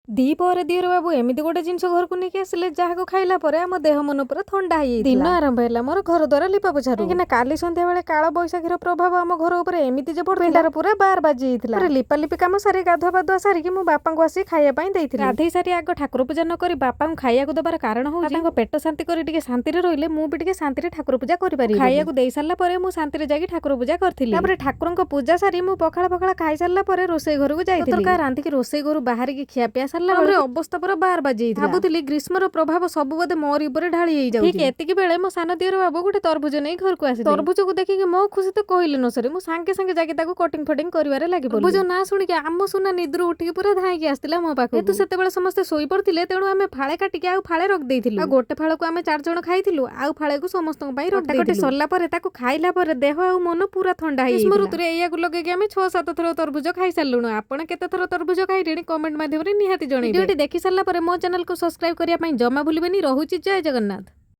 ଦ୍ୱିପହରେ ଦିଅର ବାବୁ ଏମିତି ଗୋଟେ ଜିନିଷ ଘରକୁ ନେଇକି ଆସିଲେ, ଯାହାକୁ ଖାଇଲା ପରେ ଆମ ଦେହ ମନ ପୁରା ଥଣ୍ଡା ହେଇଯାଇଥିଲା। ଦିନ ଆରମ୍ଭ ହେଲା ମୋର ଘର ଦ୍ୱାରା ଲିପା ପୋଛାରୁ, କାହିଁକି ନା କାଲି ସନ୍ଧ୍ୟା ବେଳେ କାଳ ବୈଶାଖୀର ପ୍ରଭାବ ଆମ ଘର ଉପରେ ଏମିତି ଯେ ପଡିଥିଲା, ପିଣ୍ଡାର ପୁରା ବାର ବାଜି ଯାଇଥିଲା। ପରେ ଲିପାଲିପି କାମ ସାରି, ଗାଧୁଆ ପାଧୁଆ ସାରିକି ମୁଁ ବାପାଙ୍କୁ ଆସି ଖାଇବା ପାଇଁ ଦେଇଥିଲି। ଗାଧେଇ ସାରି ଆଗ ଠାକୁର ପୂଜା ନ କରି ବାପାଙ୍କୁ ଖାଇବାକୁ ଦେବାର କାରଣ ହଉଛି, ତାଙ୍କ ପେଟ ଶାନ୍ତି କରି ଟିକେ ଶାନ୍ତିରେ ରହିଲେ ମୁଁ ବି ଟିକେ ଶାନ୍ତିରେ ଠାକୁର ପୂଜା କରିପାରିବି। ଖାଇବାକୁ ଦେଇ ସାରିଲା ପରେ ମୁଁ ଶାନ୍ତିରେ ଯାଇକି ଠାକୁର ପୂଜା କରିଥିଲି। ତାପରେ ଠାକୁରଙ୍କ ପୂଜା ସାରି ମୁଁ ପଖାଳ ପଖାଳ ଖାଇ ସାରିଲା ପରେ ରୋଷେଇ ଘରକୁ ଯାଇଥିଲି। ତରକା ରାନ୍ଧିକି ରୋଷେଇ ଘରୁ ବାହାରିକି ଖିଆ ପିଆ ସାରିଲା ବେଳେ ଅବସ୍ଥା ପୁରା ବାର ବାଜି ଯାଇଥିଲା। ଭାବୁଥିଲି ଗ୍ରୀଷ୍ମର ପ୍ରଭାବ ସବୁ ବୋଧେ ମୋରି ଉପରେ ଢାଳି ହେଇଯାଉଛି। ଠିକ ଏତିକି ବେଳେ ମୋ ସାନ ଦିଅର ବାବୁ ଗୋଟେ ତରଭୁଜ ନେଇ ଘରକୁ ଆସିଲେ। ତରଭୁଜକୁ ଦେଖିକି ମୋ ଖୁସି ତ କହିଲେ ନ ସରେ। ମୁଁ ସାଙ୍ଗେ ସାଙ୍ଗେ ଯାଇକି ତାକୁ କଟିଂ ଫଟିଂ କରିବାରେ ଲାଗି ପଡିଲି। ତରଭୁଜ ନାଁ ଶୁଣିକି ଆମ ସୁନା ନିଦରୁ ଉଠିକି ପୁରା ଧାଇଁକି ଆସିଥିଲା ମୋ ପାଖକୁ। ଯେହେତୁ ସେତେବେଳେ ସମସ୍ତେ ଶୋଇ ପଡିଥିଲେ, ତେଣୁ ଆମେ ଫାଳେ କାଟିକି ଆଉ ଫାଳେ ରଖିଦେଇଥିଲୁ। ଆଉ ଗୋଟେ ଫାଳକୁ ଆମେ ଚାରି ଜଣ ଖାଇଥିଲୁ, ଆଉ ଫାଳେକୁ ସମସ୍ତଙ୍କ ପାଇଁ ରଖିଦେଇଥିଲୁ। ସରିଲା ପରେ ତାକୁ ଖାଇଲା ପରେ ଦେହ ଆଉ ମନ ପୁରା ଥଣ୍ଡା ହେଇଯାଇଥିଲା। ଗ୍ରୀଷ୍ମ ଋତୁରେ ଏଇଆକୁ ଲଗେଇକି ଆମେ 6-7 ଥର ତରଭୁଜ ଖାଇସାରିଲୁଣୁ। ଆପଣ କେତେ ଥର ତରଭୁଜ ଖାଇଲେଣି, କମେଣ୍ଟ ମାଧ୍ୟମରେ ନିହାତି ଜଣେଇବେ। ଭିଡ଼ିଓଟି ଦେଖି ସାରିଲା ପରେ ମୋ ଚ୍ୟାନେଲକୁ ସବସ୍କ୍ରାଇବ କରିବା ପାଇଁ ଜମା ଭୁଲିବେନି। ରହୁଛି, ଜୟ ଜଗନ୍ନାଥ।